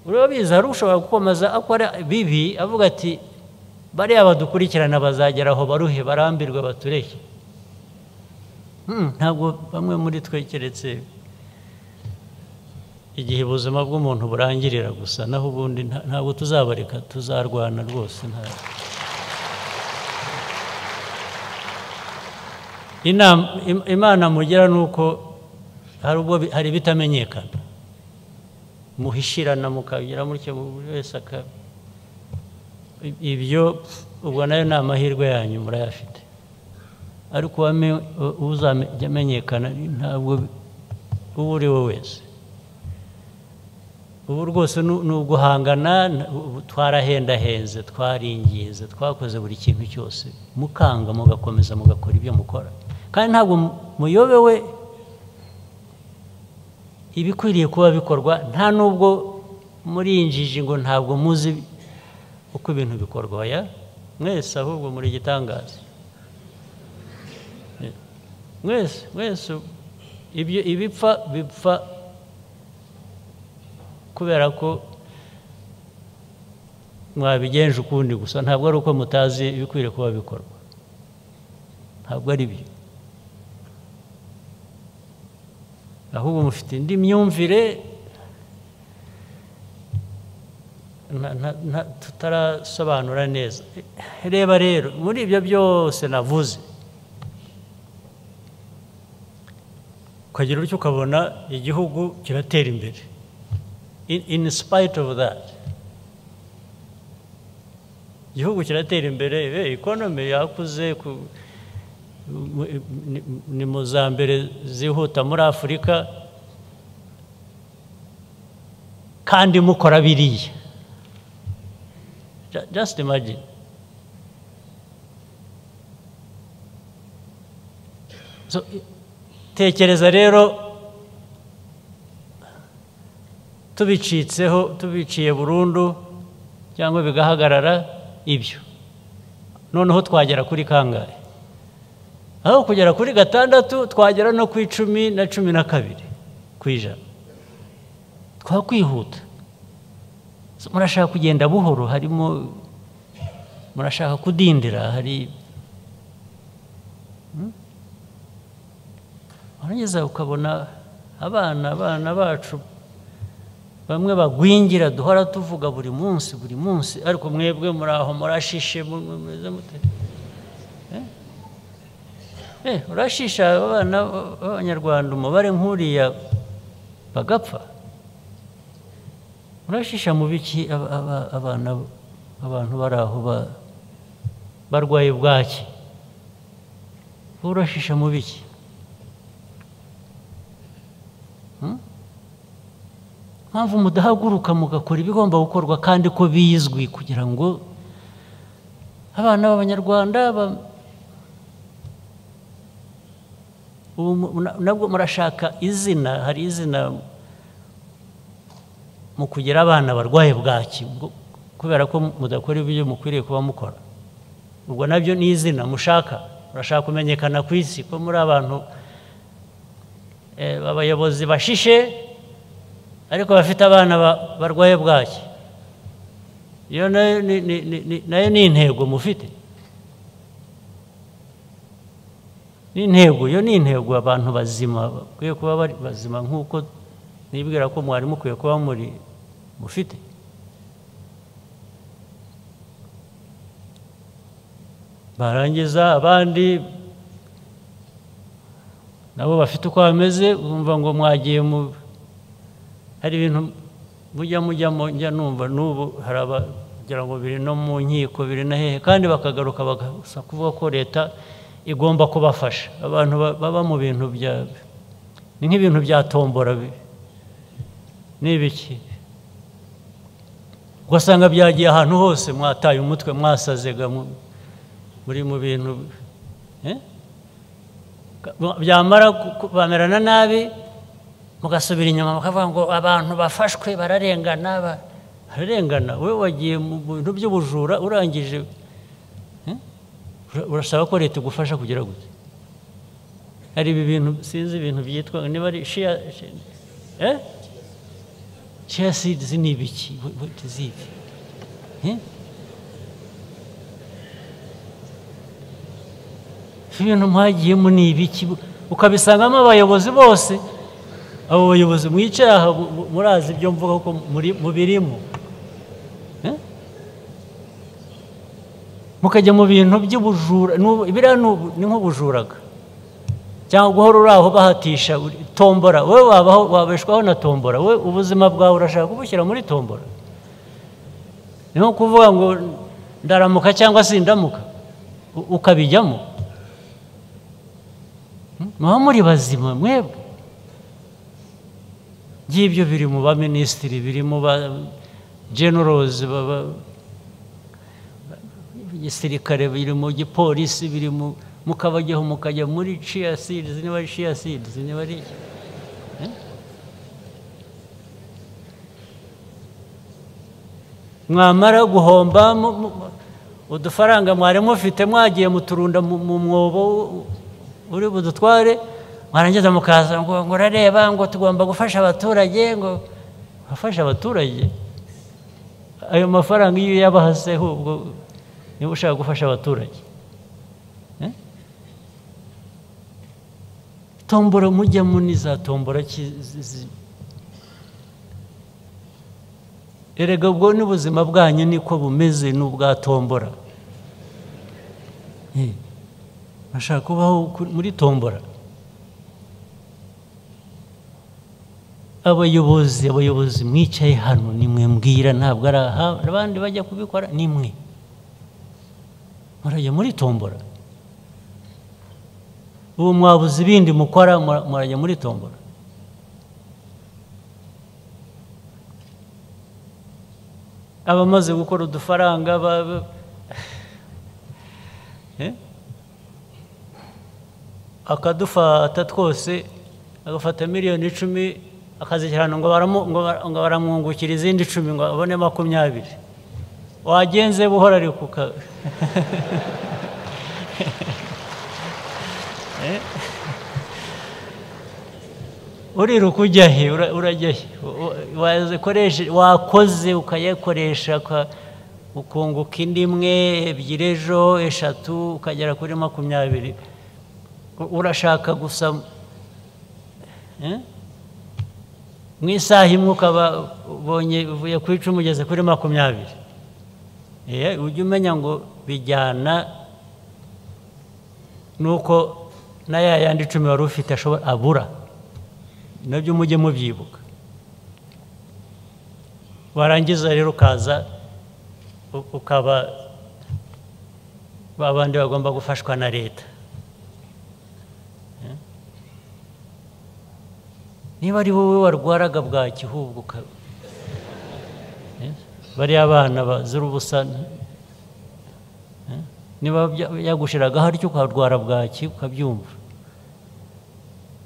Urabizi, hari ushobora gukomeza akora bibi avuga ati bariya badukurikirana bazagera aho baruhe barambirwe batureke. Ntabwo bamwe muri twe keretse igihe ubuzima bw'umuntu burangirira gusa, naho ubundi ntabwo tuzabareka, tuzarwana rwose. Imana mugira nuko hari ubwo hari bitamenyekana, muhishirana mukagira mutyo buri wese ibyo, ubwo nayo ni amahirwe yanyu murayafite, ariko uzajya amenyekana ntabwo uwo uri we wese. Ubu rwose ni uguhangana, twarahendahenze, twaringinze, twakoze buri kintu cyose, mukanga mugakomeza mugakora ibyo mukora, kandi ntabwo muyobewe ibikwiriye kuba bikorwa, nta nubwo muri injiji ngo ntabwo muzi uko ibintu bikorwa. Ya mwese ahubwo muri gitangaza, mwese mwese ibyo ibipfa bipfa kubera ko mwabigenje ukundi gusa, ntabwo ari uko mutazi ibikwiriye kuba bikorwa, ntabwo ari byo. Ahubwo mufite indi myumvire tutarasobanura neza. Reba rero muri ibyo byose navuze, ukagira utyo ukabona igihugu kiratera imbere. In spite of that, igihugu kiratera imbere, economy yakuze, ni mu za mbere zihuta muri Afurika, kandi mukora biriya. Just imagine. So, tekereza rero tubicitseho, tubiciye burundu cyangwa bigahagarara ibyo, noneho twagera kuri kangahe? Aho kugera kuri 6 twagera no ku 10 na 12%. Twakwihuta. Murashaka kugenda buhoro, harimo murashaka kudindira, hari warangiza ukabona abana bacu bamwe bagwingira duhora tuvuga buri munsi buri munsi, ariko mwebwe muri aho murashishe mumeze mute? Urashisha abana b'Abanyarwanda umubare nk'uriya bagapfa. Urashisha mu biki abana abantu bari aho barwaye bwaki? Urashisha mu biki? Mpamvu mudahaguruka mugakora ibigomba gukorwa kandi ko bizwi, kugira ngo abana b'Abanyarwanda nabwo murashaka izina, hari izina mu kugira abana barwaye bwaki kubera ko mudakora ibyo mukwiriye kuba mukora. Ubwo nabyo ni izina mushaka, murashaka kumenyekana ku isi ko muri abantu abayobozi bashishe ariko bafite abana barwaye bwaki. Iyo nayo ni intego mufite, ni intego, iyo ni intego abantu bazima bakwiye kuba bari bazima nk'uko nibwira ko mwari mukwiye kuba muri mufite. Barangiza abandi nabo bafite uko bameze, bumva ngo mwagiye mu hari ibintu mujya mujyamo, njya numva n'ubu hari abagira ngo biri no mu nkiko biri na hehe, kandi bakagaruka bagasa kuvuga ko leta igomba kubafasha. Abantu baba mu bintu bya ni nk'ibintu bya tombora n'ibiki, ugasanga byagiye ahantu hose, mwataye umutwe, mwasazega muri mu bintu byamara bamerana nabi mugasubira inyuma bakavuga ngo abantu bafashwe bararengana, bararengana. Wowe wagiye mu bintu by'ubujura urangije urasaba ko leta igufasha kugira gute? Hari ibi bintu sinzi ibintu byitwa niba ari shia Chia seeds ni ibiki? What is it? Ibintu mwagiyemo ni ibiki? Ukabisangamo abayobozi bose, abo bayobozi mwicaye aha murazi ibyo mvuga ko mubirimo. Mukajya mu bintu by'ubujura, biriya ni nk'ubujuraga, cyangwa guhora uri aho bahatisha tombora. Wowe wabeshwaho na tombora, wowe ubuzima bwawe urashaka kubushyira muri tombora. Ni nko kuvuga ngo ndaramuka cyangwa sindamuka, ukabijyamo. Muba muri bazima mwebwe. Ngibyo biri mu baminisitiri, biri mu ba generals, gisirikare, biri mu gipolisi, biri mu mukabajyaho mukajya muri chia seeds, niba ari chia seeds, niba ari iki. Mwamara guhomba udufaranga mwari mufite mwagiye muturunda mu mwobo uri budutware, mwarangiza mukaza ngo urareba ngo tugomba gufasha abaturage, ngo afasha abaturage. Ayo mafaranga iyo yabahaseho ubwo niba ushaka gufasha abaturage. Tombora mujyamo ni za tombora. Erega ubwo n'ubuzima bwanyu niko bumeze n'ubwa tombora. Bashaka kubaho muri tombora. Abayobozi mwicaye hano nimwe mbwira, ntabwo ari aha abandi bajya kubikora, nimwe murajya muri tombora. Ubu mwabuze ibindi mukora, murajya muri tombora. Abamaze gukora udufaranga akadufata twose, agafata miliyoni 10 akazishyirana ngo baramwungukira izindi 10 ngo abone 20. Wagenze buhoro ariko uriruka ujya he? Urajya he? Wakoze ukayakoresha ukunguka indi imwe, 2 ejo, 3, ukagera kuri 20. Urashaka gusa mu isaha imwe ukaba ubonye uvuye ku 10 ugeze kuri 20. Ujye umenya ngo bijyana nuko na ya yandi 10 wari ufite ashobora abura, nabyo mujye mubyibuka. Warangiza rero ukaza ukaba babandi bagomba gufashwa na leta. Niba ari wowe warwaraga bwaki ahubwo bariya abana bazira ubusa, niba yagushiraga haryo ukarwara bwaki ukabyumva,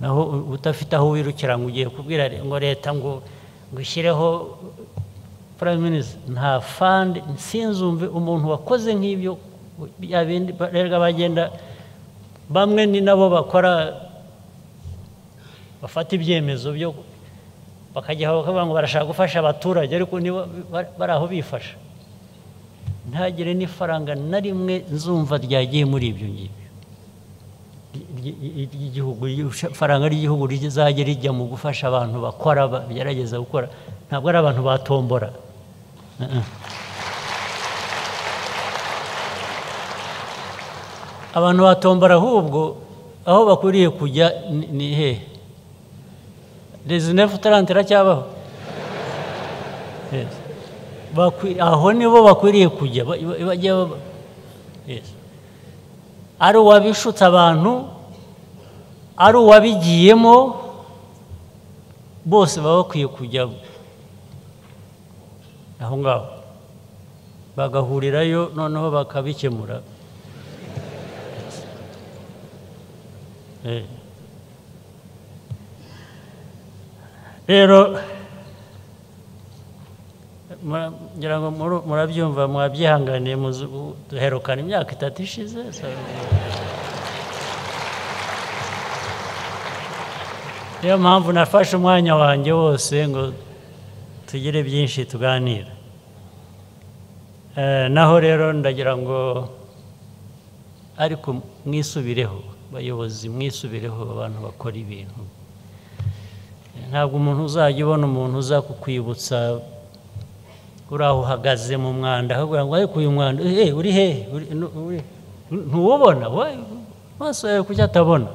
naho utafite aho wirukira ngo ugiye kubwira ngo leta ngo ishyireho Prime Minister, nta fund. Sinzumve umuntu wakoze nk'ibyo bindi bagenda bamwe ni nabo bakora bafata ibyemezo byo bakajya bakavuga ngo barashaka gufasha abaturage, ariko nibo bari aho bifasha. Ntagire n'ifaranga na rimwe nzumva ryagiye muri ibyo ngibyo ry'igihugu. Ifaranga ry'igihugu rizajya rijya mu gufasha abantu bakora, bagerageza gukora, ntabwo ari abantu batombora. Abantu batombora ahubwo aho bakwiriye kujya ni hehe? Rezinefu tarante iracyabaho? Aho nibo bakwiriye kujya. Ari uwabishutse abantu, ari uwabigiyemo, bose baba bakwiye kujya aho ngaho bagahurirayo, noneho bakabikemura. Rero ngira ngo murabyumva, mwabyihanganiye, duherukana imyaka 3 ishize. Niyo mpamvu nafashe umwanya wanjye wose ngo Tugire byinshi tuganira. Naho rero ndagira ngo ariko mwisubireho, bayobozi, mwisubireho, abantu bakora ibintu. Ntabwo umuntu uzajya ubona umuntu uza kukwibutsa uri aho uhagaze mu mwanda, akakubwira ngo ariko uyu mwanda, uri hehe? Ntuwubona? Amaso yawe kuki atabona?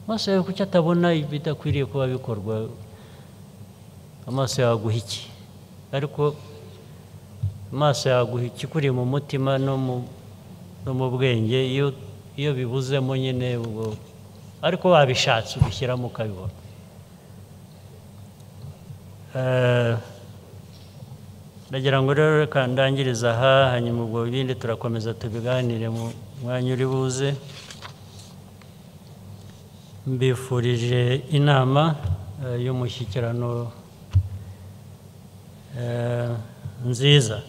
Amaso yawe kuki atabona ibidakwiriye kuba bikorwa? Amaso yawe aguha iki? Ariko amaso yawe aguha ikikuri mu mutima no mu bwenge, iyo bibuzemo nyine ubwo, ariko wabishatse ubishyiramo ukabibona. Ndagira ngo rero reka ndangirize aha, hanyuma ubwo ibindi turakomeza tubiganire mu mwanya uri buze. Mbifurije inama y'umushyikirano nziza.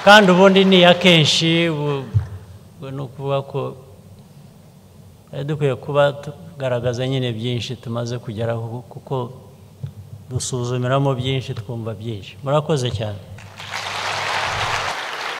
Kandi ubundi ni akenshi ni ukuvuga ko dukwiye kuba tugaragaza nyine byinshi tumaze kugeraho, kuko dusuzumiramo byinshi, twumva byinshi. Murakoze cyane.